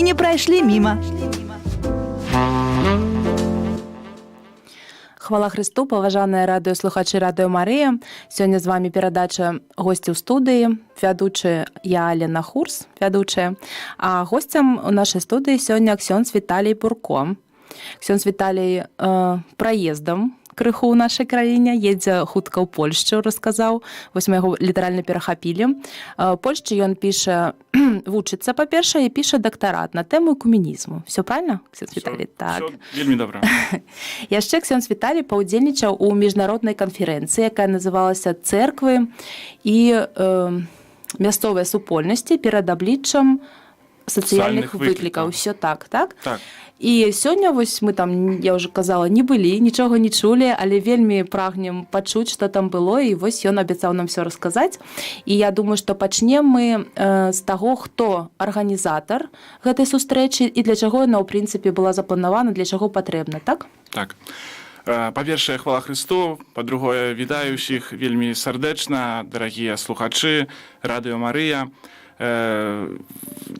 Не прайшлі міма. Хвала Христу, паважаныя радыёслухачы Радыё Марыя. Сёння з вами перадача «Госці ў студыі». Вядучы я, Алена Хурс, вядучая. А госцем у нашай студыі сёння ксёндз Віталій Бурко. Ксёндз Віталій праездам крыху ў нашай краіне, едзе хутка ў Польшчу, расказаў. Вось мы яго літаральна перахапілі. Польшчы ён піша, вучыцца, па-першае, і піша дактарат на тэму экуменізму. Всё правильно, ксёндз Віталій? Так. Всё вельмі добра. Яшчэ ксёндз Віталій паўдзельнічаў у міжнароднай канферэнцыі, якая называлася «Церквы і мясцовыя супольнасці перад абліччам сацыяльных сацыяльных выклікаў». Выклікаў. Всё так, так? Так. І сёння вось мы там, я ўжо казала, не былі, нічога не чулі, але вельмі прагнем пачуць, што там было, і вось ён абяцаў нам всё расказаць. І я думаю, што пачнем мы з таго, хто арганізатар гэтай сустрэчы і для чаго яна ў прынцыпе была запланавана, для чаго патрэбна, так? Так. Па-першае, хвала Христу, па-другое, вітаю ўсіх вельмі сардэчна, дарагія слухачы Радыё Марыя.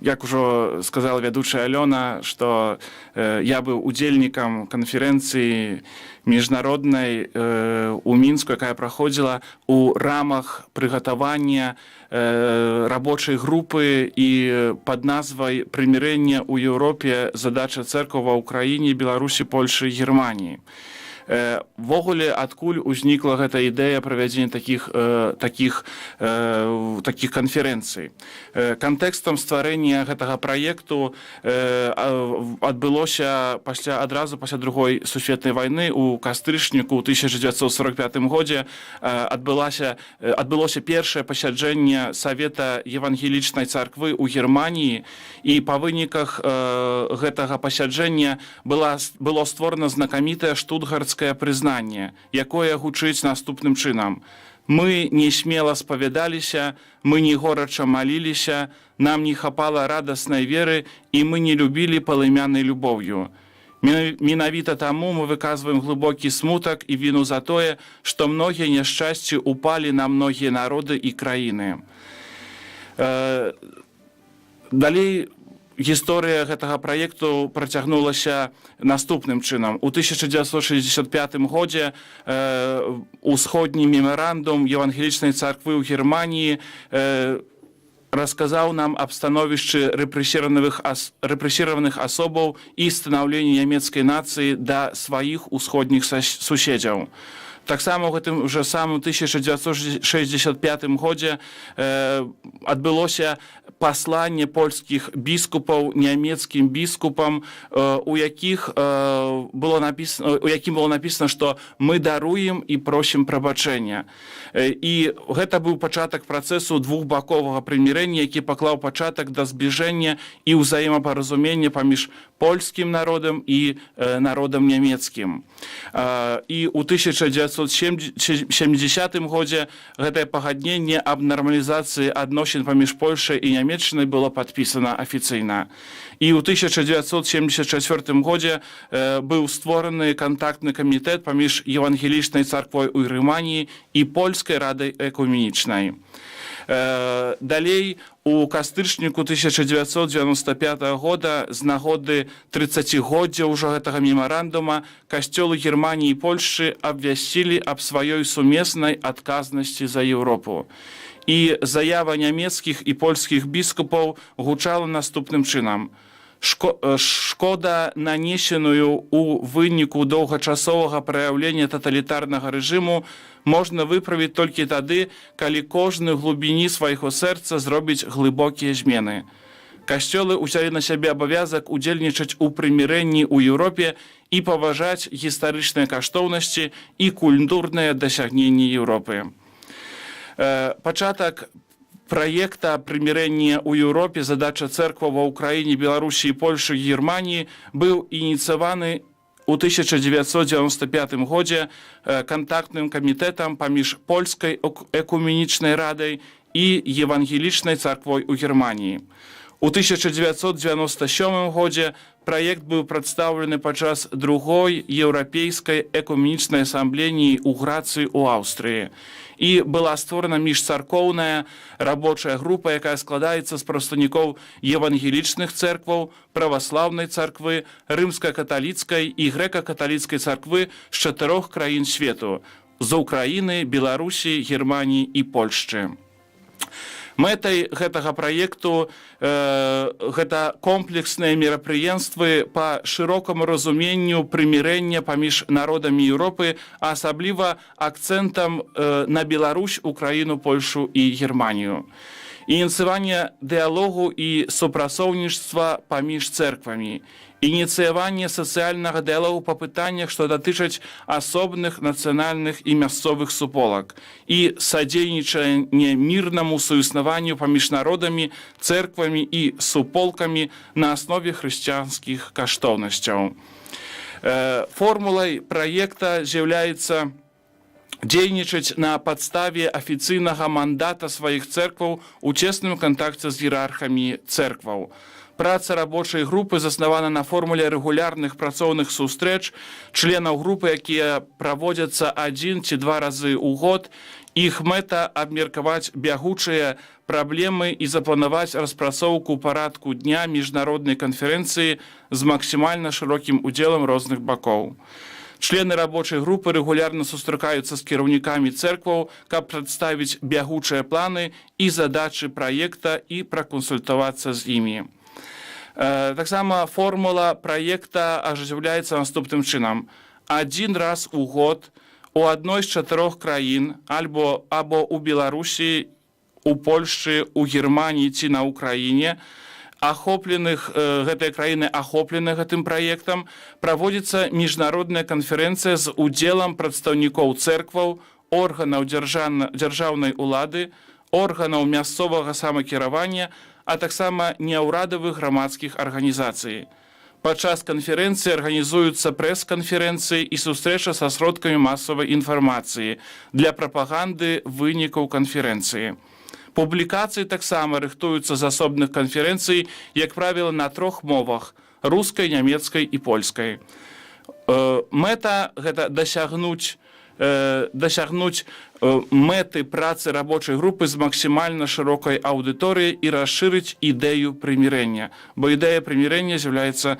Як ужо сказала вядучая Алёна, што я быў удзельнікам канферэнцыі міжнароднай у Мінску, якая праходзіла ў рамах прыгатавання рабочай групы і пад назвай «Прымірэнне ў Еўропе: задача цэркваў ва Ўкраіне, Беларусі, Польшы і Германіі». Увогуле, адкуль узнікла гэта ідэя правядзення такіх канферэнцый? Кантэкстам стварэння гэтага праекту адбылося адразу пасля Другой сусветнай вайны. У кастрычніку ў 1945 годзе адбылося першае пасяджэнне Савета евангелічнай царквы ў Германіі, і па выніках гэтага пасяджэння было створана знакамітае Штутгартскае прызнанне, якое гучыць наступным чынам: «Мы не смела спавядаліся, мы не горача маліліся, нам не хапала радаснай веры, і мы не любілі палымянай любоўю. Менавіта таму мы выказваем глыбокі смутак і віну за тое, што многія няшчасці упалі на многія народы і краіны». Далей гісторыя гэтага праекту працягнулася наступным чынам. У 1965 годзе усходні мемарандум евангелічнай царквы ў Германіі расказаў нам аб становішчы рэпрэсіраваных асобаў і станаўленні нямецкай нацыі да сваіх усходніх суседзяў. Таксама ў гэтым жа самым 1965 годзе адбылося пасланне польскіх біскупаў нямецкім біскупам, у якім было напісана, што мы даруем і просім прабачэння. І гэта быў пачатак працэсу двухбаковага прымірэння, які паклаў пачатак да збліжэння і ўзаемапаразумення паміж польскім народам і народам нямецкім. І ў 1970 годзе гэтае пагадненне аб нармалізацыі адносін паміж Польшай і Нямеччынай было падпісана афіцыйна. І ў 1974 годзе быў створаны кантактны камітэт паміж евангелічнай царквой у Германіі і Польскай радай экуменічнай. Далей у кастрычніку 1995 года з нагоды 30годдзя ўжо гэтага мемарандума касцёлы Германіі і Польшчы абвясцілі аб сваёй сумеснай адказнасці за Еўропу. І заява нямецкіх і польскіх біскупаў гучала наступным чынам: «Шкода, нанесеную ў выніку доўгачасовага праяўлення таталітарнага рэжыму, можна выправіць толькі тады, калі кожны ў глыбіні свайго сэрца зробіць глыбокія змены. Касцёлы ўзялі на сябе абавязак удзельнічаць у прымірэнні ў Еўропе і паважаць гістарычныя каштоўнасці і культурныя дасягненні Еўропы». Пачатак праекта «Прымірэнне ў Еўропе: задача цэркваў ва Ўкраіне, Беларусі, Польшы і Германіі» быў ініцыяваны ў 1995 годзе кантактным камітэтам паміж Польскай экуменічнай радай і евангелічнай царквой у Германіі. У 1997 годзе праект быў падтрыманы Праект быў прадстаўлены падчас другой еўрапейскай экуменічнай асамблеі ў Грацыі ў Аўстрыі. І была створана міжцаркоўная рабочая група, якая складаецца з прадстаўнікоў евангелічных цэркваў, праваслаўнай царквы, рымска-каталіцкай і грэка-каталіцкай царквы з чатырох краін свету: з Украіны, Беларусі, Германіі і Польшчы. Мэтай гэтага праекту гэта комплексныя мерапрыемствы па шырокаму разуменню прымірэння паміж народамі Еўропы, а асабліва акцэнтам на Беларусь, Украіну, Польшу і Германію. Ініцыяванне дыялогу і супрацоўніцтва паміж цэрквамі, ініцыяванне сацыяльнага дыялогу па пытаннях, што датычаць асобных нацыянальных і мясцовых суполак, і садзейнічанне мірнаму суіснаванню паміж народамі, цэрквамі і суполкамі на аснове хрысціянскіх каштоўнасцяў. Формулай праекта з'яўляецца дзейнічаць на падставе афіцыйнага мандата сваіх цэркваў у цесным кантакце з іерархамі цэркваў. Праца рабочай групы заснавана на формуле рэгулярных працоўных сустрэч членаў групы, якія праводзяцца адзін ці два разы ў год. Іх мэта — абмеркаваць бягучыя праблемы і запланаваць распрацоўку парадку дня міжнароднай канферэнцыі з максімальна шырокім удзелам розных бакоў. Члены рабочай групы рэгулярна сустракаюцца з кіраўнікамі цэркваў, каб прадставіць бягучыя планы і задачы праекта і пракансультавацца з імі. Таксама формула праекта ажыццяўляецца наступным чынам. Адзін раз у год у адной з чатырох краін, альбо або ў Беларусі, у Польшчы, у Германіі ці на Ўкраіне, ахопленых гэтыя краіны ахоплены гэтым праектам, праводзіцца міжнародная канферэнцыя з удзелам прадстаўнікоў цэркваў, органаў дзяржаўнай улады, органаў мясцовага самакіравання, а таксама няўрадавых грамадскіх арганізацый. Падчас канферэнцыі арганізуюцца прэс-канферэнцыі і сустрэча са сродкамі масавай інфармацыі для прапаганды вынікаў канферэнцыі. Публікацыі таксама рыхтуюцца з асобных канферэнцый, як правіла, на трох мовах: рускай, нямецкай і польскай. Мэта гэта дасягнуць мэты працы рабочай групы з максімальна шырокай аўдыторыяй і расшырыць ідэю прымірэння, бо ідэя прымірэння з'яўляецца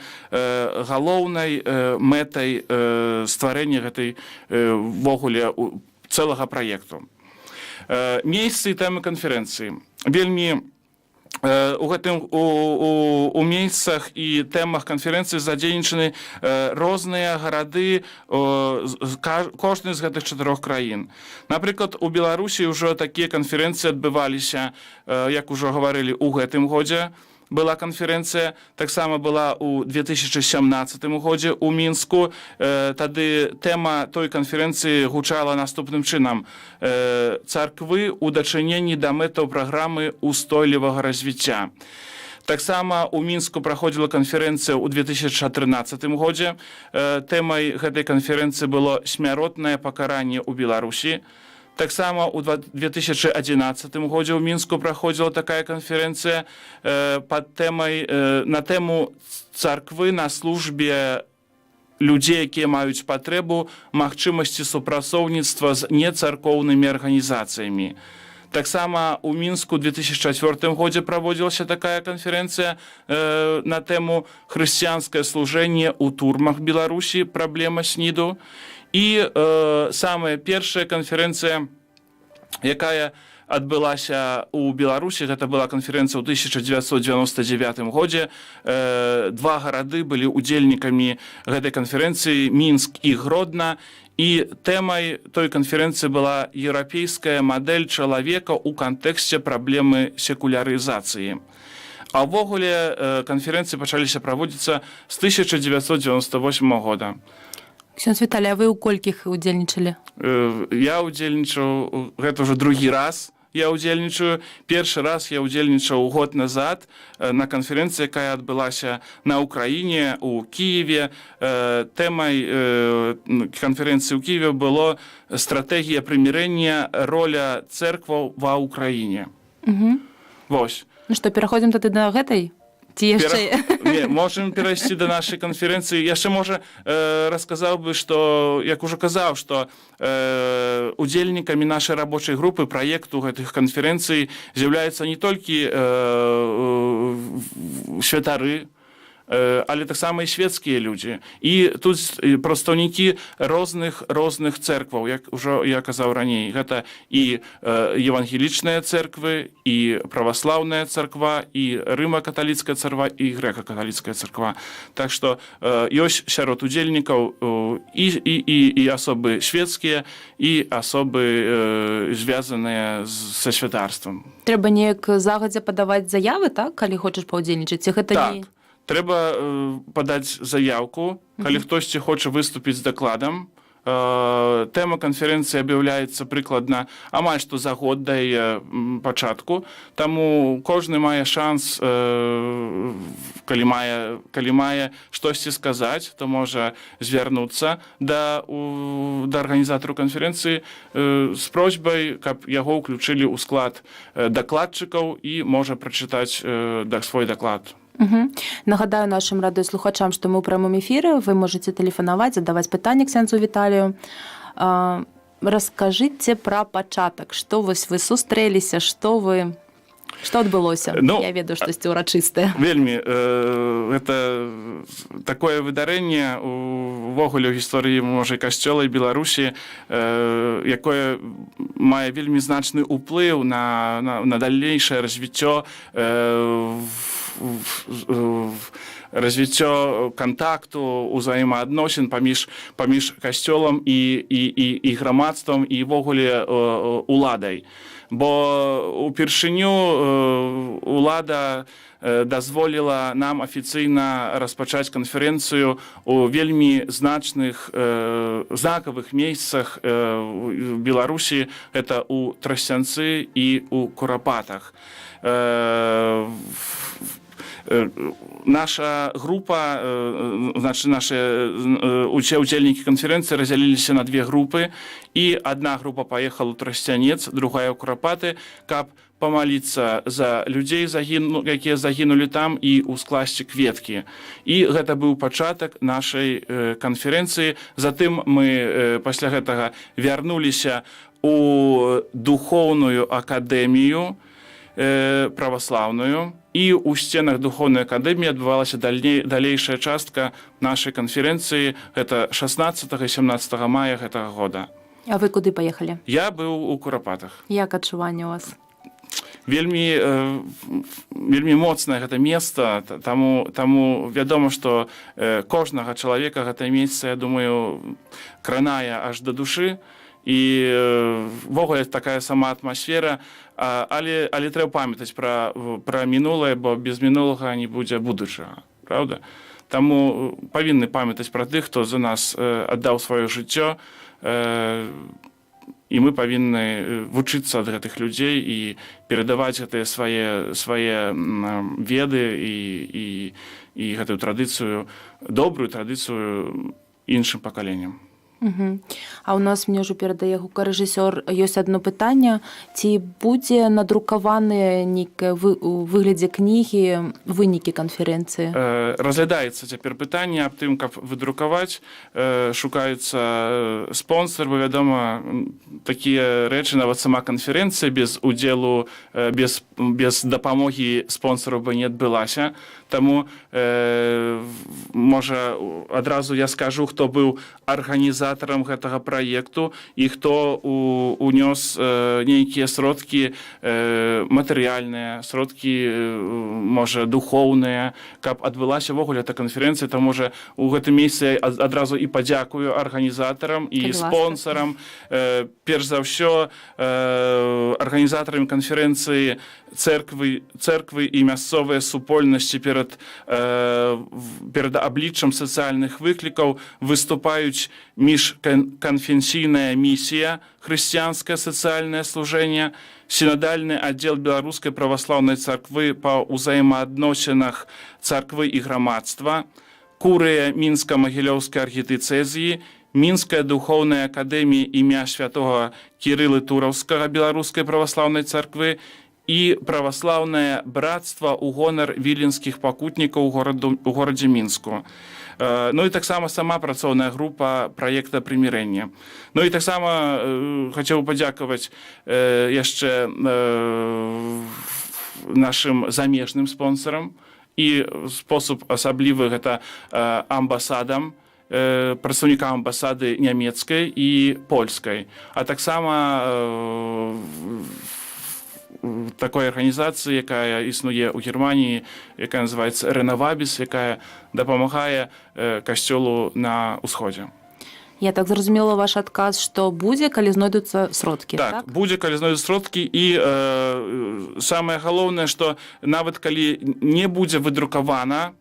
галоўнай мэтай стварэння гэтай увогуле цэлага праекту. Месцы і тэмы канферэнцыі. Вельмі у гэтым у месцах і тэмах канферэнцыі задзейнічаны розныя гарады кожны з гэтых чатырох краін. Напрыклад, у Беларусі ўжо такія канферэнцыі адбываліся, як ужо гаварылі, у гэтым годзе была канферэнцыя, таксама была ў 2017 годзе ў Мінску. Тады тэма той канферэнцыі гучала наступным чынам: царквы ў дачыненні да мэтаў праграмы устойлівага развіцця. Таксама ў Мінску праходзіла канферэнцыя ў 2013 годзе. Тэмай гэтай канферэнцыі было смяротнае пакаранне ў Беларусі. Таксама ў 2011 годзе ў Мінску праходзіла такая канферэнцыя пад тэмай на тэму царквы на службе людзей, якія маюць патрэбу, магчымасці супрацоўніцтва з нецаркоўнымі арганізацыямі. Таксама ў Мінску 2004 годзе праводзілася такая канферэнцыя на тэму «Хрысціянскае служэнне ў турмах Беларусі. Праблема СНІДу». І самая першая канферэнцыя, якая адбылася ў Беларусі, гэта была канферэнцыя ў 1999 годзе. Два гарады былі удзельнікамі гэтай канферэнцыі: Мінск і Гродна. І тэмай той канферэнцыі была «Еўрапейская мадэль чалавека ў кантэксце праблемы секулярызацыі». А ўвогуле канферэнцыі пачаліся праводзіцца з 1998 года. Ксёндз Віталій, а вы ў колькіх удзельнічалі? Я удзельнічаў, гэта ўжо другі раз я ўдзельнічаю. Першы раз я ўдзельнічаў год назад на канферэнцыі, якая адбылася на Ўкраіне, у Кіеве. Тэмай канферэнцыі ў Кіеве было «Стратэгія прымірэння: роля цэркваў ва Ўкраіне». Вось. Ну што, пераходзім тады да гэтай Ці яшчэ? Не, можем перайсці да нашай канферэнцыі. Яшчэ, можа, расказаў бы, што, як ужо казаў, што удзельнікамі нашай рабочай групы, праекту гэтых канферэнцый з'яўляюцца не толькі святары, але таксама і светскія людзі. І тут прадстаўнікі розных цэркваў, як ужо я казаў раней. Гэта і евангелічныя цэрквы, і праваслаўная царква, і рыма-каталіцкая царква, і грэка-каталіцкая царква. Так што ёсць сярод удзельнікаў і асобы светскія, і асобы, звязаныя са святарствам. Трэба неяк загадзя падаваць заявы, так, калі хочаш паўдзельнічаць? Ці гэта Так. не? Трэба падаць заяўку, калі хтосьці хоча выступіць з дакладам. Тэма канферэнцыі аб'яўляецца прыкладна амаль што за год да яе пачатку. Таму кожны мае шанс, калі мае штосьці сказаць, то можа звярнуцца да арганізатару канферэнцыі з просьбай, каб яго ўключылі ў склад дакладчыкаў, і можа прачытаць свой даклад. Угу. Нагадаю нашым радыёслухачам, што мы ў прамым эфіры, вы можаце тэлефанаваць, задаваць пытанні ксяндзу Віталію. Раскажыце пра пачатак, што вось вы сустрэліся, што адбылося? Ну, я ведаю, штосьці ўрачыстае. Вельмі гэта такое выдарэнне увогуле ў гісторыі, можа, і касцёла, і Беларусі, якое мае вельмі значны ўплыў на далейшае развіццё развіццё кантакту, узаемаадносін паміж касцёлам і грамадствам і ўвогуле уладай, бо упершыню улада дазволіла нам афіцыйна распачаць канферэнцыю у вельмі значных, знакавых месцах у Беларусі: это у Трасцянцы і у Курапатах. Наша група, значит, наши усе удзельнікі канферэнцыі разяліліся на две групы, і одна група поехала ў Трасцянец, другая ў Курапаты, каб памаліцца за людзей, якія загінулі там, і ускласці кветкі. І гэта быў пачатак нашай канферэнцыі. Затым мы пасля гэтага вярнуліся у духоўную акадэмію праваслаўную, і ў сценах духоўнай акадэміі адбывалася далейшая частка нашай канферэнцыі, гэта 16 і 17 мая гэтага года. А вы куды паехалі? Я быў у Курапатах. Як адчуванне у вас? Вельмі моцнае гэта месца, таму вядома, што кожнага чалавека гэта месца, я думаю, кранае аж да душы, і увогуле такая сама атмасфера, але трэба памятаць пра мінулае, бо без мінулага не будзе будучага, правда? Таму павінны памятаць пра тых, хто за нас аддаў сваё жыццё, і мы павінны вучыцца ад гэтых людзей і перадаваць гэтыя свае веды і гэтую традыцыю, добрую традыцыю, іншым пакаленням. Угу. А у нас, мне ўжо перадае гукарэжысёр, ёсць одно пытанне: ці будзе надрукаваныя нейкае у выглядзе кнігі вынікі канферэнцыі? Разглядаецца цяпер пытанне аб тым, каб выдрукаваць, шукаецца спонсор, бо, вядома, такія рэчы, нават сама канферэнцыя, без удзелу, без дапамогі спонсораў бы не адбылася. Таму можа, адразу я скажу, хто быў арганізатарам гэтага праекту і хто унёс нейкія сродкі, матэрыяльныя сродкі, можа, духоўныя, каб адбылася ўвогуле эта канферэнцыя. Там, можа, у гэтым месцы адразу і падзякую арганізатарам і Калі ласка. спонсорам. Перш за ўсё, арганізатарамі канферэнцыі цэрквы і мясцовыя супольнасці перад абліччам сацыяльных выклікаў выступаюць міжканфесійная місія «Хрысціянскае сацыяльнае служэнне», сінадальны аддзел Беларускай праваслаўнай царквы па ўзаемаадносінах царквы і грамадства, курыя Мінска-Магілёўскай архідыцэзіі, Мінская духоўная акадэмія імя святого Кірылы Тураўскага Беларускай праваслаўнай царквы. і праваслаўнае брацтва ў гонар віленскіх пакутнікаў у горадзе Мінску. Ну і таксама сама працоўная група праекта прымірэння. Ну і таксама хацеў падзякаваць яшчэ нашым замежным спонсорам, і спосаб асаблівы гэта амбасадам, прадстаўнікам амбасады нямецкай і польскай, а таксама такой арганізацыі, якая існуе ў Германіі, якая называется Рэновабіс, якая дапамагае касцёлу на ўсходзе. Я так зразумела ваш адказ, што будзе, калі знойдуцца сродкі. Так, так? Будзе, калі знойдуць сродкі, і самае галоўнае, што нават калі не будзе выдрукавана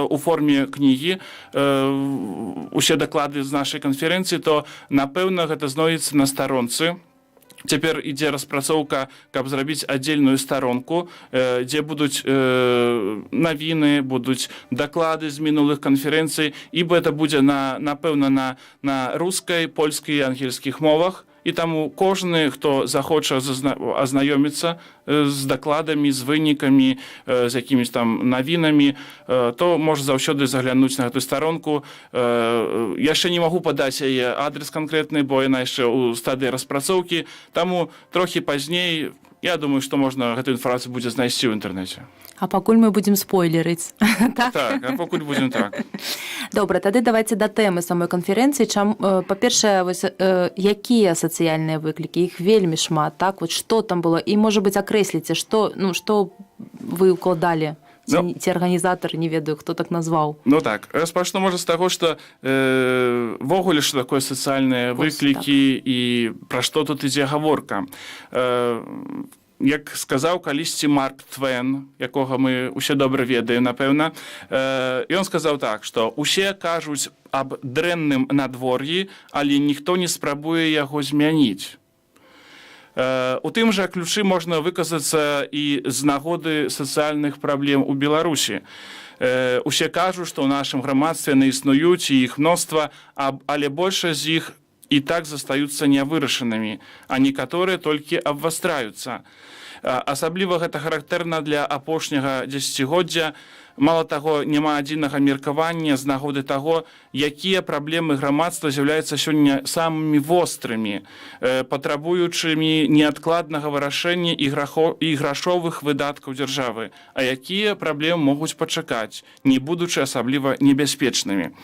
у форме кнігі усе даклады з нашай канферэнцыі, то, напэўна, гэта знойдзецца на старонцы. Цяпер ідзе распрацоўка, каб зрабіць аддзельную старонку, дзе будуць навіны, будуць даклады з мінулых канферэнцый, і это будзе напэўна, на рускай, польскай і ангельскіх мовах. І таму кожны, хто захоча азнаёміцца з дакладамі, з вынікамі, з якімись там навінамі, то можа заўсёды заглянуць на гэту старонку. Яшчэ не магу падаць яе адрес канкрэтны, бо яна яшчэ ў стадыі распрацоўкі, таму трохі пазней, я думаю, што можна гэту інфармацыю будзе знайсці ў інтэрнэце. А пакуль мы будзем спойлерыць. Так? Так, а пакуль будзем так. Добра, тады давайте да тэмы самой канферэнцыі. Па-першае, вось, якія сацыяльныя выклікі? Іх вельмі шмат, так? Вот што там было? І, можа быць, акрэсліце, што, ну, што вы ўкладалі? Ці, Ну. ці арганізатар, не ведаю, хто так назваў. Ну так, распачну, можа, з таго, што увогуле, што такое сацыяльныя Вось, выклікі і пра што тут ідзе гаворка. Як сказаў калісьці Марк Твен, якога мы усе добра ведаем, напэўна, ён сказаў так, што усе кажуць аб дрэнным надвор'і, але ніхто не спрабуе яго змяніць. У тым жа ключы можна выказацца і з нагоды сацыяльных праблем у Беларусі. Усе кажуць, што ў нашым грамадстве яны існуюць і іх мноства, але большасць з іх і так застаюцца нявырашанымі, а некаторыя толькі абвастраюцца. Асабліва гэта характэрна для апошняга дзесяцігоддзя. Мала таго, няма адзінага меркавання з нагоды таго, якія праблемы грамадства з'яўляюцца сёння самымі вострымі, патрабуючымі неадкладнага вырашэння і грашовых выдаткаў дзяржавы, а якія праблемы могуць пачакаць, не будучы асабліва небяспечнымі.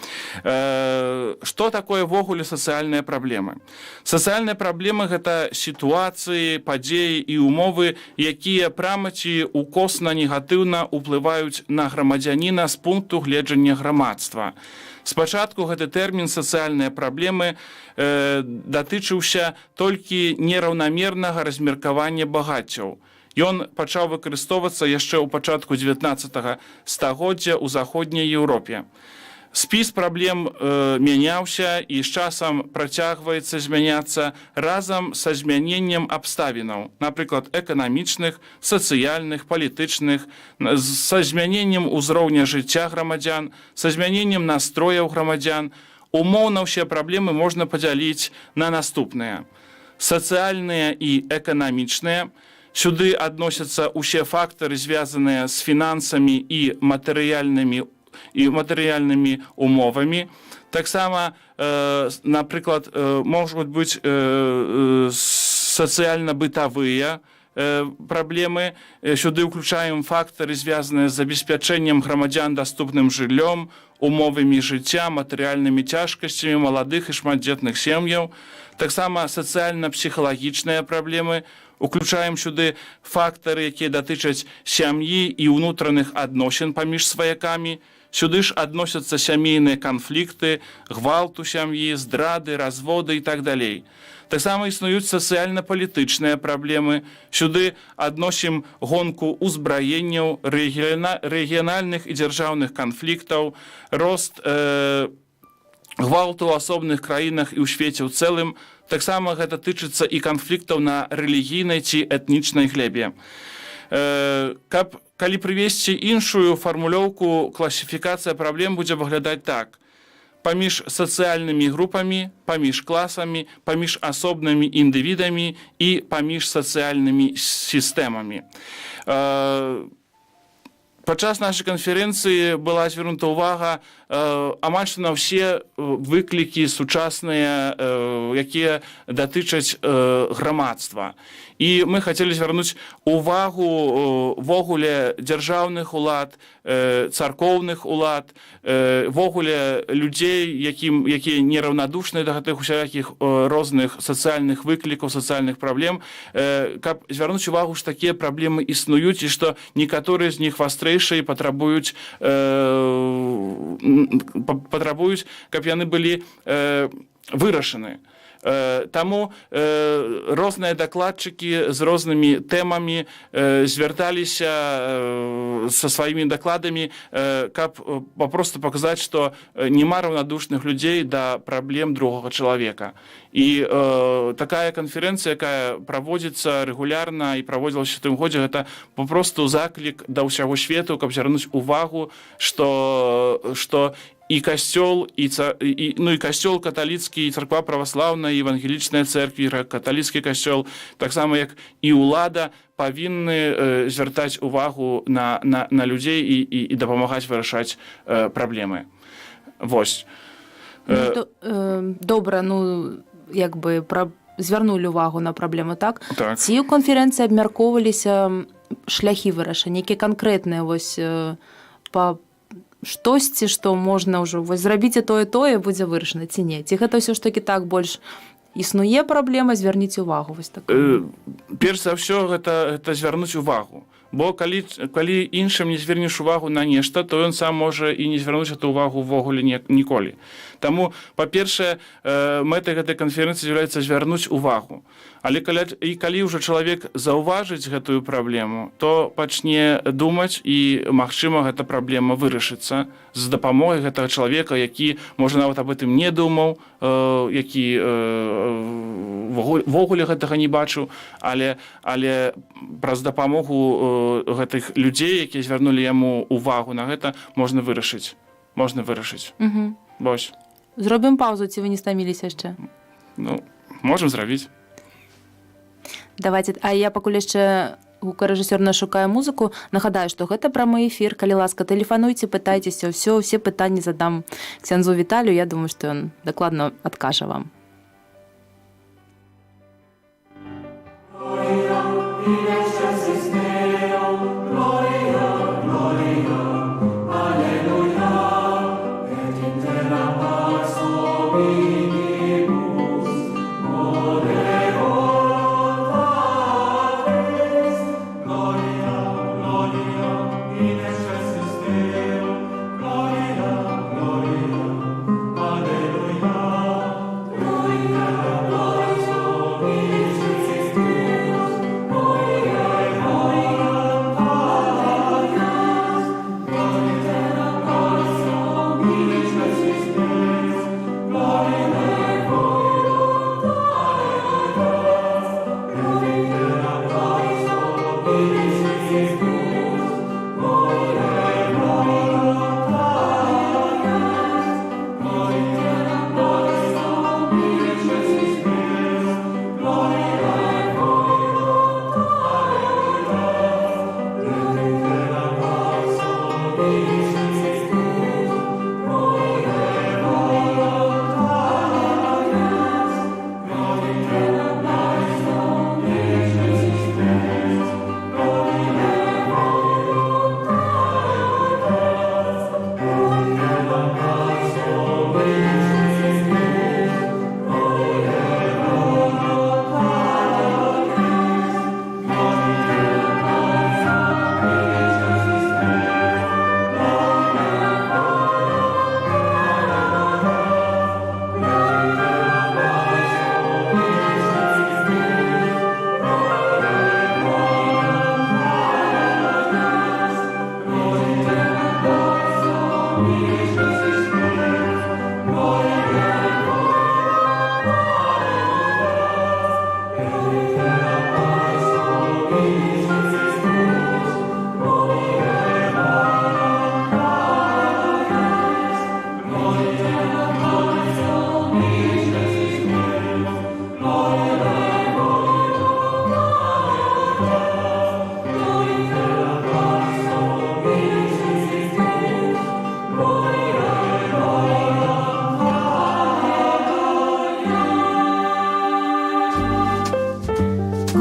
Што такое ўвогуле сацыяльныя праблемы? Сацыяльныя праблемы — гэта сітуацыі, падзеі і умовы, якія прама ці укосна негатыўна ўплываюць на грамадзяніна з пункту гледжання грамадства. Спачатку гэты тэрмін «сацыяльныя праблемы» датычыўся толькі нераўнамернага размеркавання багаццяў. Ён пачаў выкарыстоўвацца яшчэ ў пачатку 19 стагоддзя ў Заходняй Еўропе. Спіс праблем мяняўся і з часам працягваецца змяняцца разам са змяненнем абставінаў, напрыклад, эканамічных, сацыяльных, палітычных, са змяненнем узроўня жыцця грамадзян, са змяненнем настрояў грамадзян. Умоўна ўсе праблемы можна падзяліць на наступныя: сацыяльныя і эканамічныя. Сюды адносяцца ўсе фактары, звязаныя з фінансамі і матэрыяльнымі умовамі. Таксама, напрыклад, могуць быць сацыяльна-бытавыя праблемы. Сюды ўключаем фактары, звязаныя з забеспячэннем грамадзян даступным жыллём, умовамі жыцця, матэрыяльнымі цяжкасцямі маладых і шматдзетных сем'яў. Таксама сацыяльна-псіхалагічныя праблемы. Уключаем сюды фактары, якія датычаць сям'і і ўнутраных адносін паміж сваякамі. Сюды ж адносяцца сямейныя канфлікты, гвалт у сям'і, здрады, разводы і так далей. Таксама існуюць сацыяльна-палітычныя праблемы. Сюды адносім гонку ўзбраенняў, рэгіянальных і дзяржаўных канфліктаў, рост гвалту ў асобных краінах і ў свеце ў цэлым. Таксама гэта тычыцца і канфліктаў на рэлігійнай ці этнічнай глебе. Калі прывесці іншую фармулёўку, класіфікацыя праблем будзе выглядаць так. паміж сацыяльнымі групамі, паміж класамі, паміж асобнымі індывідамі і паміж сацыяльнымі сістэмамі. Падчас нашай канферэнцыі была звернута ўвага амаль што на ўсе выклікі сучасныя, якія датычаць грамадства. І мы хацелі звярнуць увагу ввогуле дзяржаўных улад, царкоўных улад, ввогуле людзей, якія нераўнадушныя да гэтых усялякіх розных сацыяльных выклікаў, сацыяльных праблем, каб звярнуць увагу, што такія праблемы існуюць і што некаторыя з них вастрэйшыя, патрабуюць, каб яны былі вырашаны. Таму розныя дакладчыкі з рознымі тэмамі звярталіся са сваімі дакладамі, каб папросту паказаць, што няма раўнадушных людзей да праблем другога чалавека. І такая канферэнцыя, якая праводзіцца рэгулярна і праводзілася ў тым годзе, гэта папросту заклік да ўсяго свету, каб звярнуць увагу, што і касцёл, і, ну, і касцёл каталіцкі, і царква праваслаўная, і евангелічная церква, каталіцкі касцёл, таксама як і ўлада, павінны звяртаць увагу на людзей і дапамагаць вырашаць праблемы. Вось. Ну, то, добра, ну, як бы звярнулі увагу на праблему, так? Так. Ці ў канферэнцыі абмяркоўваліся шляхі вырашэння, якія канкрэтныя вось па штосьці, што можна ўжо вось зрабіце тое, тое, будзе вырашана, ці не? Ці гэта ўсё ж такі так больш існуе праблема, звярніце увагу, вось так? Перш за ўсё гэта звярнуць увагу. Бо калі іншым не звернеш увагу на нешта, то ён сам можа і не звярнуць эту увагу ўвогуле ніколі. Таму, па-першае, мэтай гэтай канферэнцыі з'яўляецца звярнуць увагу. Але калі ўжо чалавек заўважыць гэтую праблему, то пачне думаць і, магчыма, гэта праблема вырашыцца з дапамогай гэтага чалавека, які, можа, нават аб гэтым не думаў, які ввогуле гэтага не бачыў, але праз дапамогу гэтых людзей, якія звярнулі яму увагу на гэта, можна вырашыць. Можна вырашыць. Вось. Зробім паўзу, ці вы не стаміліся яшчэ? Ну, можам зрабіць. Давайте, а я пакуль яшчэ гукарэжысёр нашукае музыку. Нагадаю, што гэта прамы эфір. Калі ласка, тэлефануйце, пытайцеся, ўсе пытанні задам ксяндзу Віталію. Я думаю, што ён дакладна адкажа вам.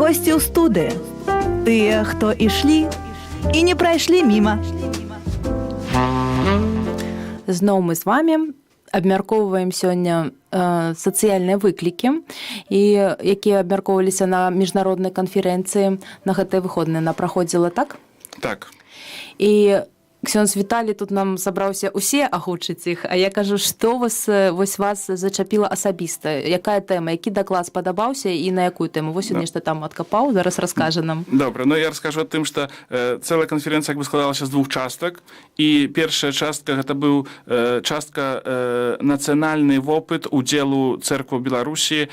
Госці ў студыі. Тыя, хто ішлі і не прайшлі міма. Зноў мы з вами абмяркоўваем сёння сацыяльныя выклікі, і якія абмяркоўваліся на міжнароднай канферэнцыі на гэтыя выходныя. Она праходзіла, так? Так. І ксёндз Віталі тут нам сабраўся усе агучыць іх, а я кажу, што вас вось вас зачапіла асабіста, якая тэма, які даклад спадабаўся і на якую тэму. Вось ён нешта там адкапаў, зараз раскажа нам. Добра, ну я раскажу тым, што цэлая канферэнцыя як бы складалася з двух частак, і першая частка — гэта быў частка нацыянальны вопыт удзелу цэрквы Беларусі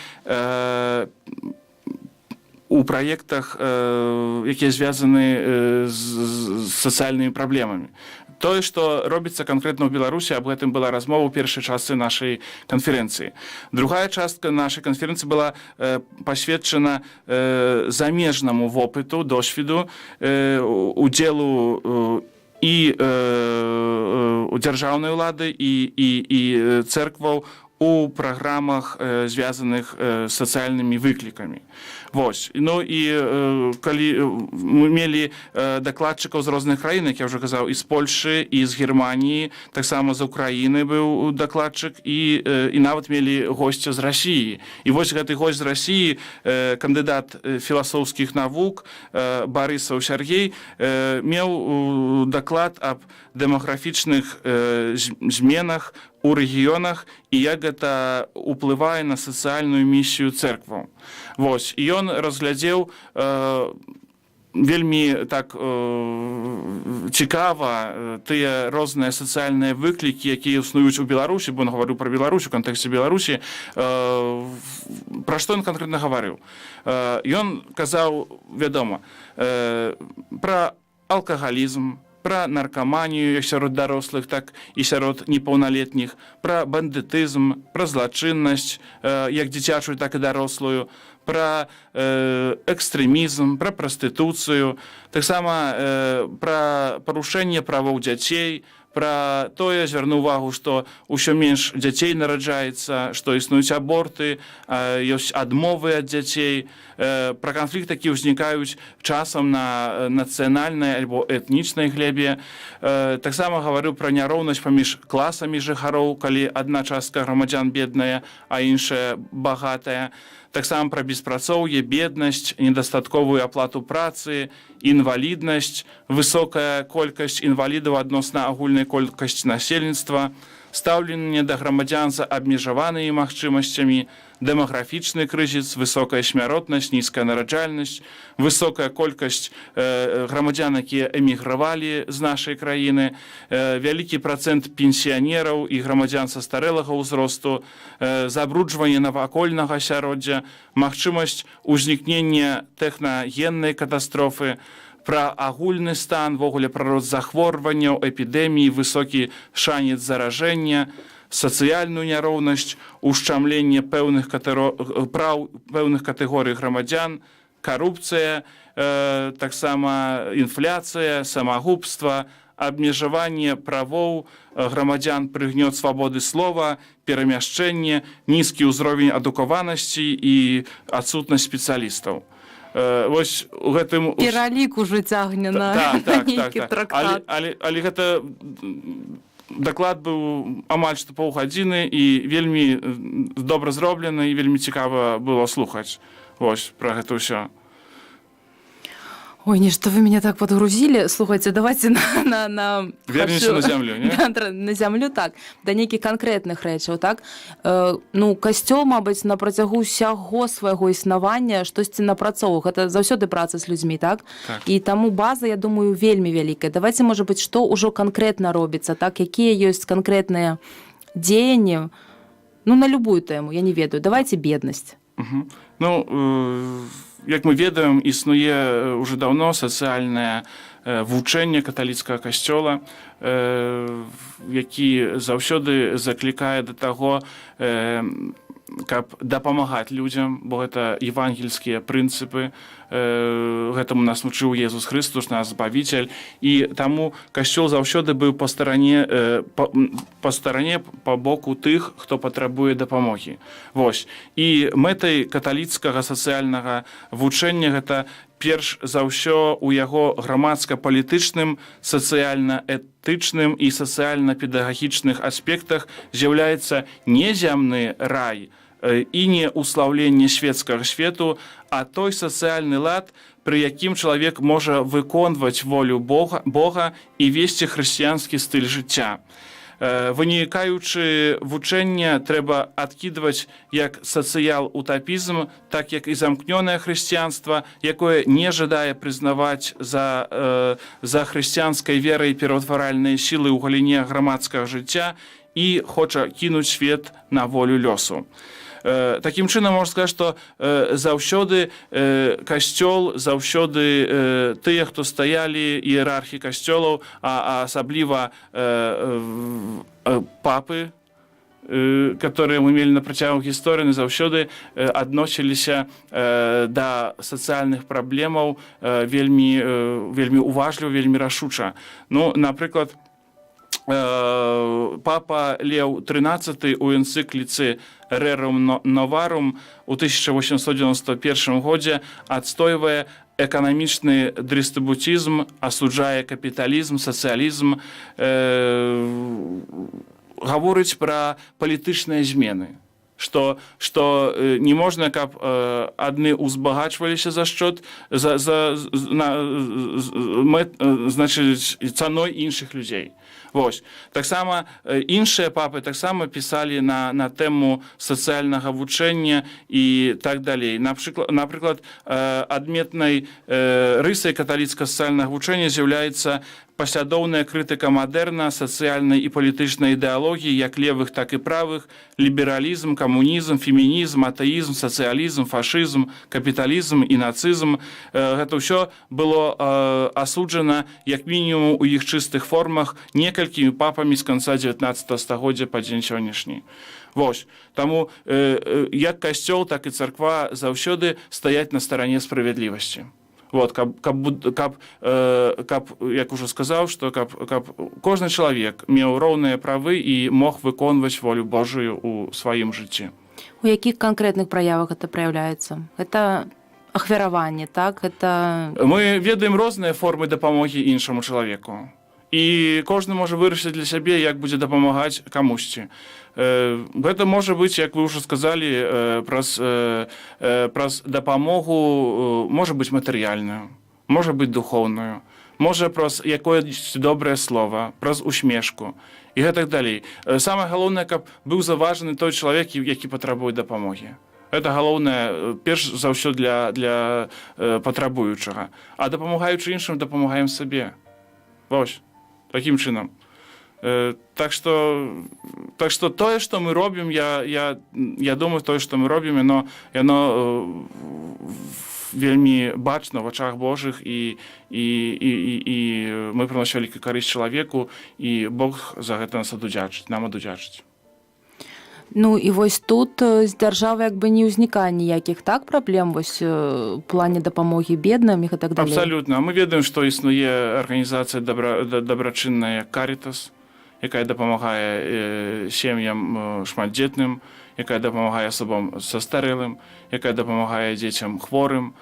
у праектах, якія звязаны з сацыяльнымі праблемамі. Тое, што робіцца канкрэтна ў Беларусі, аб гэтым была размова ў першай частцы нашай канферэнцыі. Другая частка нашай канферэнцыі была пасвечана замежнаму вопыту, досведу удзелу і у дзяржаўнай улады і цэркваў у праграмах, звязаных з сацыяльнымі выклікамі. Вось. Ну і калі мы мелі дакладчыкаў з розных краін, як я ўжо казаў, і з Польшы, і з Германіі, таксама з Украіны быў дакладчык, і нават мелі госця з Расіі. І вось гэты госць з Расіі, кандыдат філасофскіх навук Барысаў Сяргей, меў даклад аб дэмаграфічных зменах у рэгіёнах і як гэта уплывае на сацыяльную місію цэркваў. Вось, і ён разглядзеў вельмі так цікава тыя розныя сацыяльныя выклікі, якія існуюць у Беларусі, бо он гаварыў пра Беларусь у кантэксце Беларусі. Пра што ён канкрэтна гаварыў? Ён казаў, вядома, пра алкагалізм, пра наркаманію як сярод дарослых, так і сярод непаўналетніх, пра бандытызм, пра злачыннасць, як дзіцячую, так і дарослую, пра экстрэмізм, пра прастытуцыю, таксама пра парушэнне правоў дзяцей, пра тое звярнуў увагу, што ўсё менш дзяцей нараджаецца, што існуюць аборты, ёсць адмовы ад дзяцей, пра канфлікт, які ўзнікаюць часам на нацыянальнай альбо этнічнай глебе. Таксама гаварыў пра няроўнасць паміж класамі жыхароў, калі адна частка грамадзян бедная, а іншая багатая. Таксама пра беспрацоўе, беднасць, недастатковую аплату працы, інваліднасць, высокая колькасць інвалідаў адносна агульнай колькасці насельніцтва, стаўленне да грамадзян з абмежаванымі магчымасцямі, дэмаграфічны крызіс, высокая смяротнасць, нізкая нараджальнасць, высокая колькасць грамадзян, якія эмігравалі з нашай краіны, вялікі працэнт пенсіянераў і грамадзян састарэлага ўзросту, забруджванне навакольнага асяроддзя, магчымасць узнікнення тэхнагеннай катастрофы, пра агульны стан, увогуле пра рост захворванняў, эпідэміі, высокі шанец заражэння, сацыяльную няроўнасць, ушчамленне пэўных праў пэўных катэгорый грамадзян, карупцыя, таксама інфляцыя, самагубства, абмежаванне правоў грамадзян, прыгнёт свабоды слова, перамяшчэнне, нізкі ўзровень адукаванасці і адсутнасць спецыялістаў. Вось у гэтым Пералік ужо цягне на нейкі трактат. Але гэта даклад быў амаль што паўгадзіны і вельмі добра зроблены, і вельмі цікава было слухаць вось пра гэта ўсё. Ой, нешта вы меня так подгрузили. Слухайте, давайте на Вернемся на зямлю, не? Да, на зямлю, так. Да нейкіх канкрэтных рэчаў, так? Ну, касцёл, мабыць, на працягу ўсяго свайго існавання штосьці напрацоўваў. Гэта заўсёды праца з людзьмі, так? Так. І таму база, я думаю, вельмі вялікая. Давайте, можа быць, што ўжо канкрэтна робіцца, так? Якія ёсць канкрэтныя дзеянні, ну, на любую тэму, я не ведаю. Давайте беднасць. Ну, як мы ведаем, існуе уже даўно сацыяльнае вучэнне каталіцкага касцёла, які заўсёды заклікае да таго, каб дапамагаць людзям, бо гэта евангельскія прынцыпы, гэтаму нас вучыў Езус Хрыстус, наш Збавіцель. І таму касцёл заўсёды быў па старане, па боку тых, хто патрабуе дапамогі. Вось. І мэтай каталіцкага сацыяльнага вучэння гэта перш за ўсё у яго грамадска-палітычным, сацыяльна-этычным і сацыяльна-педагагічных аспектах з'яўляецца не зямны рай і не услаўленне светскага свету, а той сацыяльны лад, пры якім чалавек можа выконваць волю Бога і весці хрысціянскі стыль жыцця. Вынікаючы вучэння трэба адкідваць як сацыял-утапізм, так як і замкнёнае хрысціянства, якое не жадае прызнаваць за хрысціянскай верай пераўтваральныя сілы ў галіне грамадскага жыцця і хоча кінуць свет на волю лёсу. Такім чынам, можна сказаць, што заўсёды касцёл, заўсёды тыя, хто стаялі, іерархі касцёлаў, а асабліва папы, которые мы мелі на працягу гісторыі, заўсёды адносіліся да сацыяльных праблемаў вельмі уважліва, вельмі рашуча. Ну, напрыклад, папа Леў XIII у энцыкліцы «Rerum Novarum» у 1891 годзе адстойвае эканамічны дыстрыбутызм, асуджае капіталізм, сацыялізм, гаворыць пра палітычныя змены, што не можна, каб адны ўзбагачваліся за счет за, за, з- на, з- мэт, значыць, цаной іншых людзей. Вось. Таксама іншыя папы таксама пісалі на тэму сацыяльнага вучэння і так далей. Напрыклад, адметнай рысай каталіцкага сацыяльнага вучэння з'яўляецца паслядоўная крытыка мадэрна, сацыяльнай і палітычнай ідэалогіі, як левых, так і правых: лібералізм, камунізм, фемінізм, атэізм, сацыялізм, фашызм, капіталізм і нацызм. Гэта ўсё было асуджана, як мінімум у іх чыстых формах, некалькімі папамі з канца 19 стагоддзя па дзень сённяшні. Вось. Таму як касцёл, так і царква заўсёды стаяць на старане справядлівасці. Вот, каб, як ужо сказаў, што каб кожны чалавек меў роўныя правы і мог выконваць волю Божую у сваім жыцці. У якіх канкрэтных праявах гэта праяўляецца? Гэта ахвяраванне, так? Гэта Мы ведаем розныя формы дапамогі іншаму чалавеку. І кожны можа вырашыць для сябе, як будзе дапамагаць камусьці. Гэта можа быць, як вы ўжо сказалі, праз дапамогу, можа быць матэрыяльную, можа быць духоўную, можа праз якое-небудзь добрае слово, праз усмешку і гэтак далей. Самае галоўнае, каб быў заўважаны той чалавек, які патрабуе дапамогі. Это галоўнае, перш за ўсё для патрабуючага. А дапамагаючы іншым, дапамагаем сабе. Вось такім чынам. Так што тое, што мы робім, я думаю, тое, што мы робім, яно вельмі бачна в вачах Божых, і мы прыносім вялікую карысць чалавеку, і Бог за гэта нас адудзячыць, нам адудзячыць. Ну і вось тут з дзяржавай як бы не ўзнікае ніякіх, так, праблем вось у плане дапамогі бедным і так далей? Абсалютна. Мы ведаем, што існуе арганізацыя дабрачынная «Карітас», якая дапамагае сем'ям шматдзетным, якая дапамагае асобам састарэлым, якая дапамагае дзецям хворым.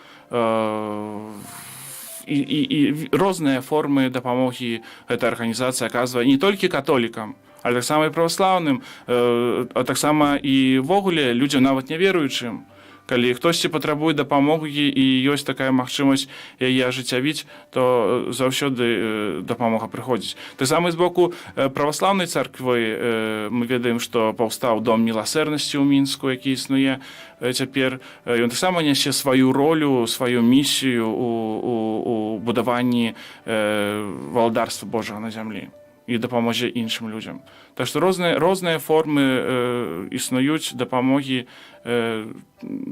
І розныя формы дапамогі гэта арганізацыя аказвае не толькі католікам, але таксама і праваслаўным, а таксама і ўвогуле людзям, нават няверуючым. Калі хтосьці патрабуе дапамогі і ёсць такая магчымасць яе ажыццявіць, то заўсёды дапамога прыходзіць. Таксама і з боку праваслаўнай царквы мы ведаем, што паўстаў Дом міласэрнасці ў Мінску, які існуе цяпер. Ён таксама нясе сваю ролю, сваю місію у будаванні валадарства Божага на зямлі і дапамозе іншым людзям. Так што розныя формы існуюць дапамогі,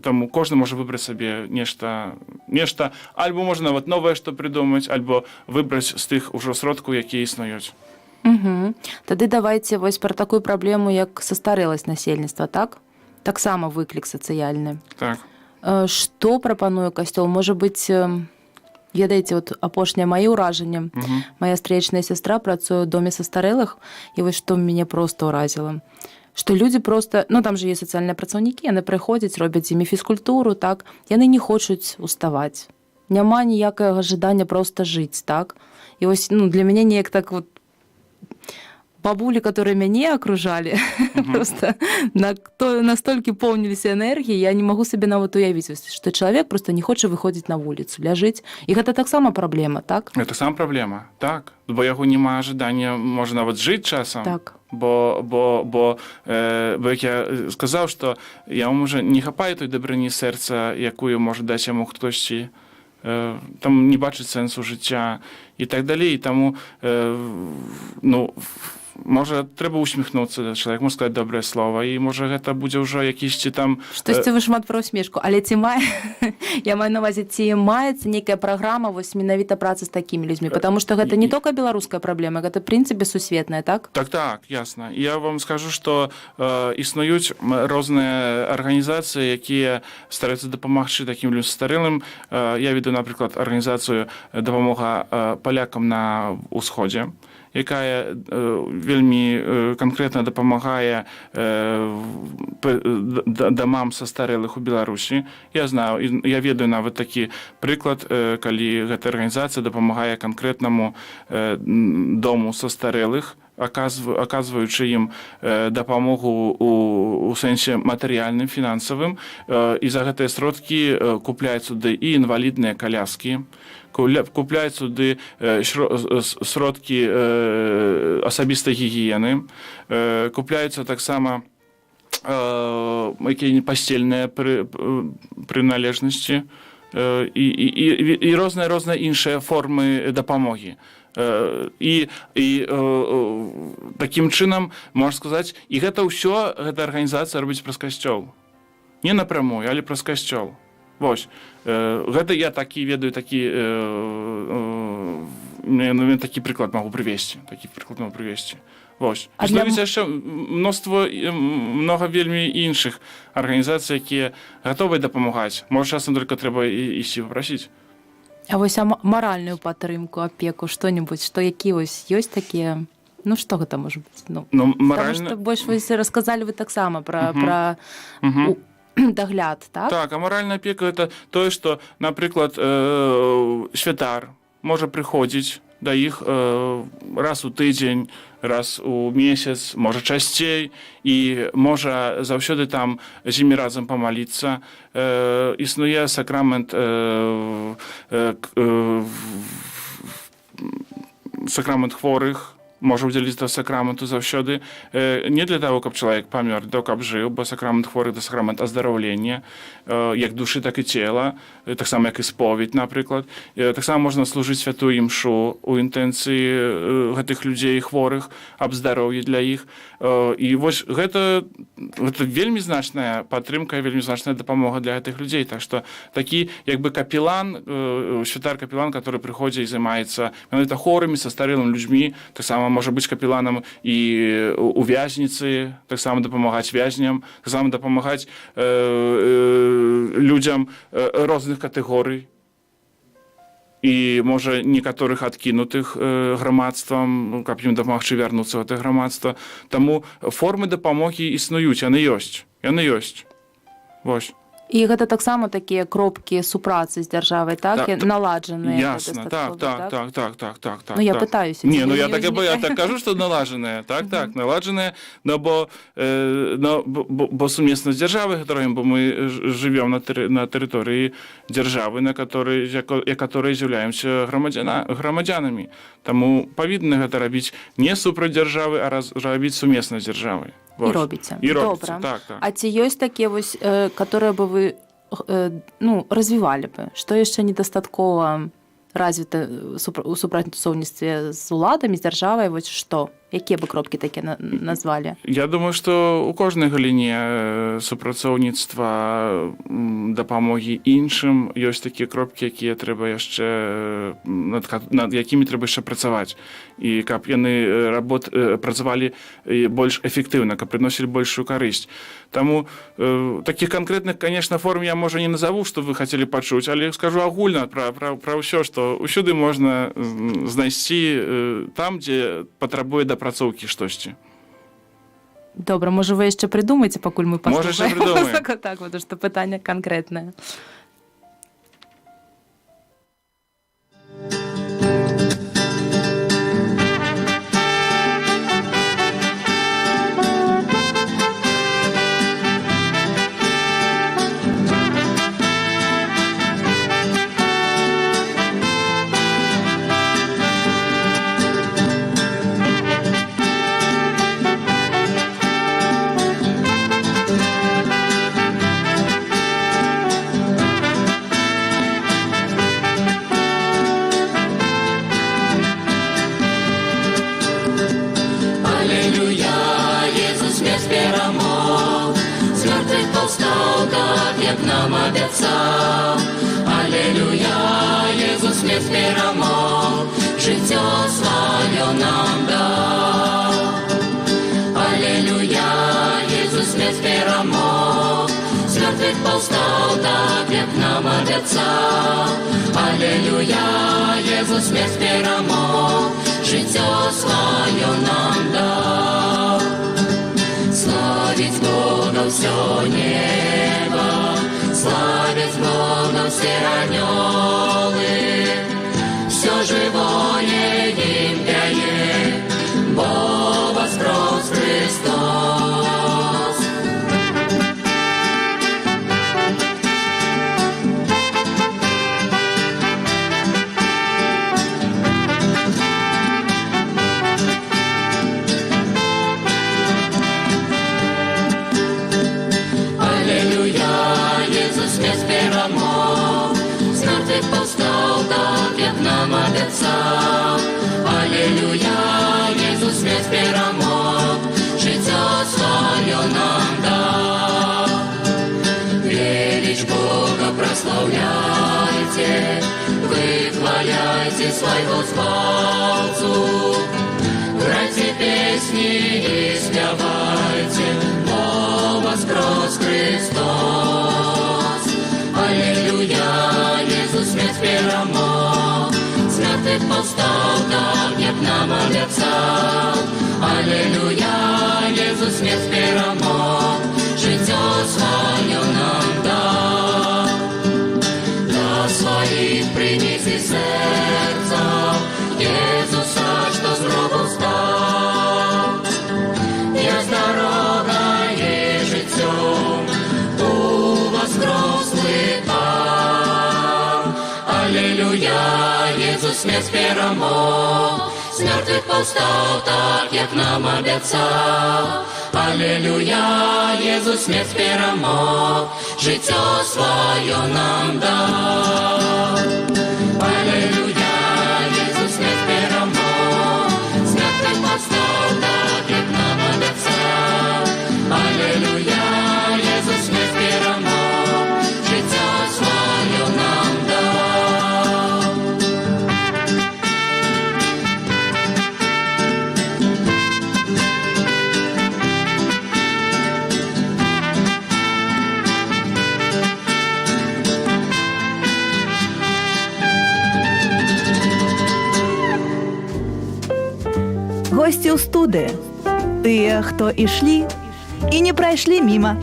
таму кожны можа выбраць сабе нешта, альбо можна нават новае што прыдумаць, альбо выбраць з тых ужо сродкаў, якія існуюць. Угу. Тады давайте вось пра такую праблему, як састарэласць насельніцтва, так? Таксама выклік сацыяльны. Так. Што прапануе касцёл? Можа быць, ведаеце, вот апошняе маё ўражанне: моя стрыечная сястра працуе ў доме састарэлых, і вось што мяне просто ўразіла, што людзі просто, ну, там же есть сацыяльныя працаўнікі, яны прыходзяць, робяць з імі фізкультуру, так, яны не хочуць уставаць, няма ніякага жадання просто жыць, так. І вось, ну, для мяне неяк так вот, бабулі, которые мяне акружалі, просто настолькі поўніліся энергіі, я не магу сабе нават уявіць, вось, што чалавек просто не хоча выходзіць на вуліцу, ляжыць, і гэта таксама праблема, так? Это сам праблема, так, бо яго няма жадання, можа, нават жыць часам. Бо як я сказаў, што яму можа не хапае той дабрыні сэрца, якую можа даць яму хтосьці, там не бачыць сэнсу жыцця і так далей. І таму ну, можа, трэба усміхнуцца да чалавек, можа сказаць добрае слово, і можа, гэта будзе ўжо якісьці там Штосьці вы шмат пра усмешку, але ці мае, я маю на увазе, ці маецца нейкая праграма вось менавіта працы з такімі людзьмі, потому что гэта не только беларуская праблема, гэта, в прынцыпе, сусветная, так? Так, ясна. Я вам скажу, што існуюць розныя арганізацыі, якія стараюцца дапамагчы такім людзям старэлым. Я веду, напрыклад, арганізацыю «Дапамога палякам на ўсходзе», якая вельмі канкрэтна дапамагае дамам састарэлых у Беларусі. Я знаю, і я ведаю нават такі прыклад, калі гэта арганізацыя дапамагае канкрэтнаму дому састарэлых, аказваючы ім дапамогу у сэнсе матэрыяльным, фінансавым, і за гэтыя сродкі купляюць сюды і інвалідныя каляскі, купляюць сюды сродкі асабістай гігіены, купляюцца таксама якія пасцельныя прыналежнасці і розныя іншыя формы дапамогі. І такім чынам, можна сказаць, і гэта ўсё гэта арганізацыя робіць праз касцёл. Не напрамую, але праз касцёл. Вось. Гэта я такі ведаю такі ну, такі прыклад магу прывесці, такі прыклад магу прывесці. Вось. А для Існуюць яшчэ мноства, многа вельмі іншых арганізацый, якія гатовыя дапамагаць. Можа, часам только трэба ісці папрасіць. А вось маральную падтрымку, апеку, что-нибудь, што, які вось ёсць такія, ну, што гэта можа быць? Ну, Ну, потому маральна что больш вось расказалі вы таксама пра пра дагляд, так? Так, а маральная апека — это тое, што, напрыклад, святар можа прыходзіць да іх раз у тыдзень, раз у месяц, можа, часцей, і можа заўсёды там з імі разам памаліцца. Існуе сакрамент сакрамент хворых, можа ўдзяліць да сакраменту заўсёды, не для того, каб чалавек памёр, да каб жыў, бо сакрамент хворых да сакрамент аздараўлення як душы, так і цела, таксама як і споведь, напрыклад. Таксама можна служыць святую імшу у інтэнцыі гэтых людзей хворых аб здароўі для іх. І вось гэта вельмі значная падтрымка, вельмі значная дапамога для гэтых людзей. Так што такі як бы капелан, святар капелан, который прыходзіць і займаецца менавіта хворымі, састарэлым людзьмі, таксама можа быць капеланам і у вязніцы, таксама дапамагаць вязням, таксама дапамагаць людзям розных катэгорый і, можа, некаторых адкінутых грамадствам, каб ім дапамагчы вярнуцца ў гэта грамадства. Таму формы дапамогі існуюць, яны ёсць, яны ёсць. Вось. І гэта таксама такія кропкі супрацы з дзяржавай, так, Так, наладжаныя Ясна, так, дастаткова, так. Ну, я так. пытаюся, Не, ці ну не я так, я ўзнікае? так кажу, што налажаныя, так, наладжаныя, но но, бо сумесна з дзяржавай гэта робім, бо мы жывём на тэрыторыі дзяржавы, на которой, которой з'яўляемся грамадзянамі. Таму павінны гэта рабіць не супраць дзяржавы, а рабіць сумесна з дзяржавай. І Вось. робіце. І робіце, Добра. так. А ці ёсць такія вось, которые бы вы ну, развівалі бы? Што яшчэ недастаткова развіта у супрацоўніцтве з уладамі, з дзяржавай, вось што? Якія бы кропкі такія назвалі? Я думаю, што ў кожнай галіне супрацоўніцтва, дапамогі іншым ёсць такія кропкі, якія трэба яшчэ над якімі трэба яшчэ працаваць, і каб яны працавалі больш эфектыўна, каб прыносілі большую карысць. Таму такіх канкрэтных, конечно, форм я, можа, не назову, што вы хацелі пачуць, але скажу агульна пра ўсё, што ўсюды можна знайсці там, дзе патрабуе дапрацоўкі штосьці. Добра, можа, вы яшчэ прыдумаеце, пакуль мы Можа, яшчэ паслухаем прыдумаем. музыку? Так, потому что пытанне канкрэтнае. Алілуя, Езус смерць перамог, з мёртвых паўстаў, так, як нам абяцаў. Алілуя, Езус смерць перамог, жыццё сваё нам даў. Алілуя, Езус смерць перамог, з мёртвых паўстаў, так, як нам абяцаў. Алілуя, Езус смерць перамог, жыццё сваё нам даў. Славіць Бога ўсё неба, славіць Бога ўсе анёлы, усё жывое ім пяе, бо ўваскрос Хрыстос. Алілуя, Езус смерць перамог, з мёртвых паўстаў, так, як нам абяцаў. Алілуя, Езус смерць перамог, жыццё сваё нам даў. Веліч Бога праслаўляйце, выхваляйце свайго Збаўцу. Грайце песні і спявайце, бо ўваскрос Хрыстос. Алілуя, Езус смерць перамог, з мёртвых паўстаў, так, як нам абяцаў. Алілуя, Езус смерць перамог, жыццё сваё нам даў. Для сваіх прыміце сэрца Езуса, што з гробу ўстаў. Ёсць дарога і жыццё, уваскрослы Пан. Алілуя, Езус смерць перамог, з мёртвых паўстаў, так, як нам абяцаў. Алілуя, Езус смерць перамог, жыццё сваё нам даў. Алілуя, Езус смерць перамог, з мёртвых паўстаў, так, як нам абяцаў. Алілуя, Езус смерць перамог, жыццё сваё нам даў. Госці ў студыі. Тыя, хто ішлі і не прайшлі міма.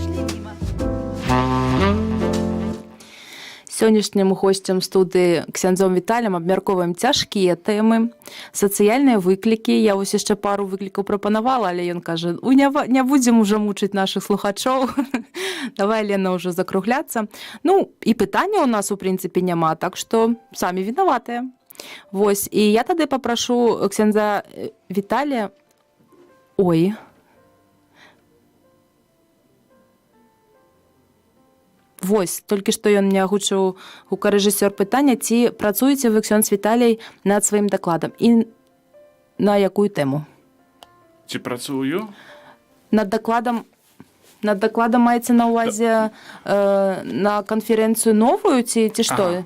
Сённяшнім госцем студыі ксяндзом Віталем абмяркоўваем цяжкія тэмы, сацыяльныя выклікі. Я вось яшчэ пару выклікаў прапанавала, але ён кажа: «Ой, не будзем ужо мучыць нашых слухачоў. Давай, Лена, ўжо закругляцца». Ну, і пытання у нас, у прынцыпе, няма, так што самі вінаватыя. Вось, і я тады папрашу ксяндза Віталія. Ой. Вось, толькі што ён мне агучыў, гукарэжысёр, пытанне, ці працуеце вы, ксёндз Віталій, над сваім дакладам і на якую тэму? Ці працую? Над дакладам маецца на ўвазе на канферэнцыю новую ці што?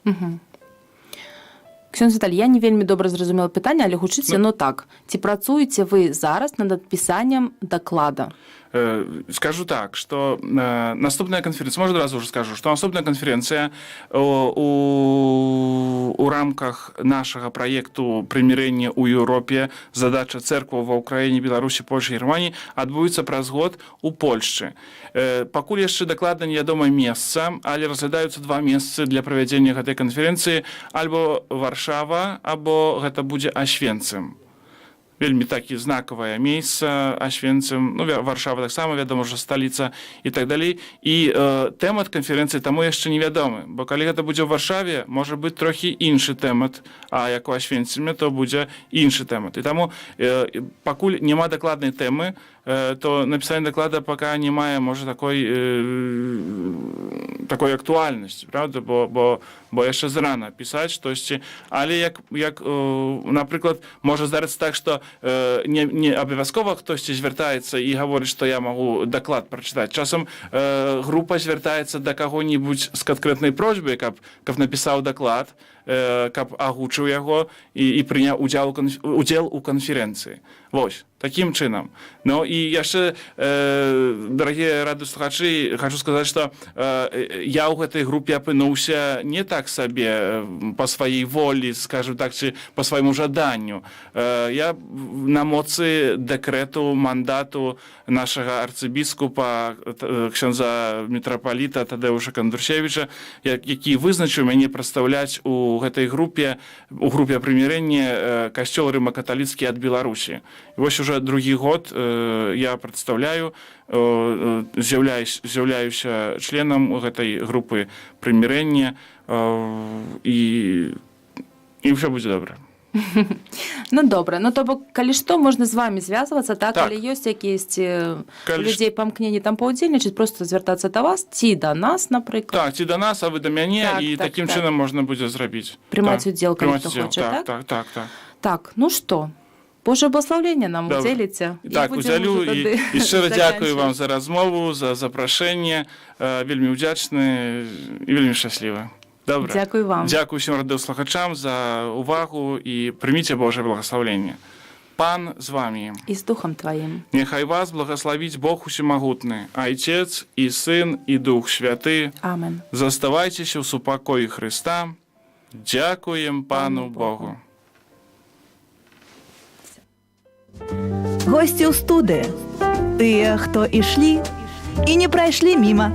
Ага. Ксёндз Віталь, я не вельмі добра зразумела пытанне, але гучыць яно так. Ці працуеце вы зараз над напісаннем даклада? Скажу так, что наступная канферэнцыя, можа, адразу ўжо скажу, што наступная канферэнцыя у рамках нашага праекту «Прымірэнне ў Еўропе. Задача цэркваў ва Украіне, Беларусі, Польшчы і Германіі» адбудзецца праз год у Польшчы. Пакуль яшчэ дакладна невядома месца, але разглядаюцца два месцы для правядзення гэтай канферэнцыі: альбо Варшава, або гэта будзе Асвенцым. Вельмі такі знакавае месца Асвенцым, ну, Варшава таксама, вядома ж, сталіца і так далей. І тэмат канферэнцыі таму яшчэ невядомы, бо калі гэта будзе ў Варшаве, можа быць трохі іншы тэмат, а як у Асвенцыме, то будзе іншы тэмат. І таму пакуль няма дакладнай тэмы, то напісанне даклада пока не мае, можа, такой актуальнасці, правда, бо яшчэ зарана пісаць штосьці. Але як, напрыклад, можа здарыцца так, што не абавязкова хтосьці звяртаецца і гаворыць, што я магу даклад прачытаць. Часам група звяртаецца да каго-нибудь з канкрэтнай просьбай, каб напісаў даклад, каб агучыў яго і прыняў удзел у канферэнцыі. Вось такім чынам. Ну і яшчэ, дарагія радыёслухачы, хачу сказаць, што я ў гэтай групе апынуўся не так сабе па сваёй волі, скажем так, ці па свайму жаданню. Я на моцы дэкрэту, мандату нашага арцыбіскупа, ксяндза мітрапаліта Тадэвуша Кандурсевіча, які вызначыў мяне прадстаўляць у гэтай групе, у групе прымірэння, касцёл рыма-каталіцкі ад Беларусі. І вось уже другі год я прадстаўляю, з'яўляюся членам гэтай групы прымірэння, і ўсё будзе добра. Ну добра, ну то бок, калі што, можна з вами звязвацца, так? Так. Калі ёсць якісь Калі людзей памкненні там паўдзельнічаць, просто звяртацца да вас ці да нас, напрыклад. Так, ці да нас, а вы да мяне, і такім чынам можна будзе зрабіць. Прымаць Так. удзел, калі Прымаць хто удзел. хоча, Так, так? так. Так, ну што, Божае благословлення нам. Добра. Удзеліце. І Так, будзем удзялю ужо і, тады і шчыра дзякую заканчваць. вам за размову, за запрашэнне. Вельмі ўдзячны і вельмі шчаслівы. Добра. Дзякую вам. Дзякую усім радыёслухачам за увагу і прыміце Божае благаслаўленне. Пан з вамі. І з духам тваім. Няхай вас благаславіць Бог усемагутны, Айцец і Сын і Дух Святы. Амен. Заставайцеся ў супакоі Хрыста. Дзякуем Пану Пану Богу. Госці ў студыі. Тыя, хто ішлі і не прайшлі міма.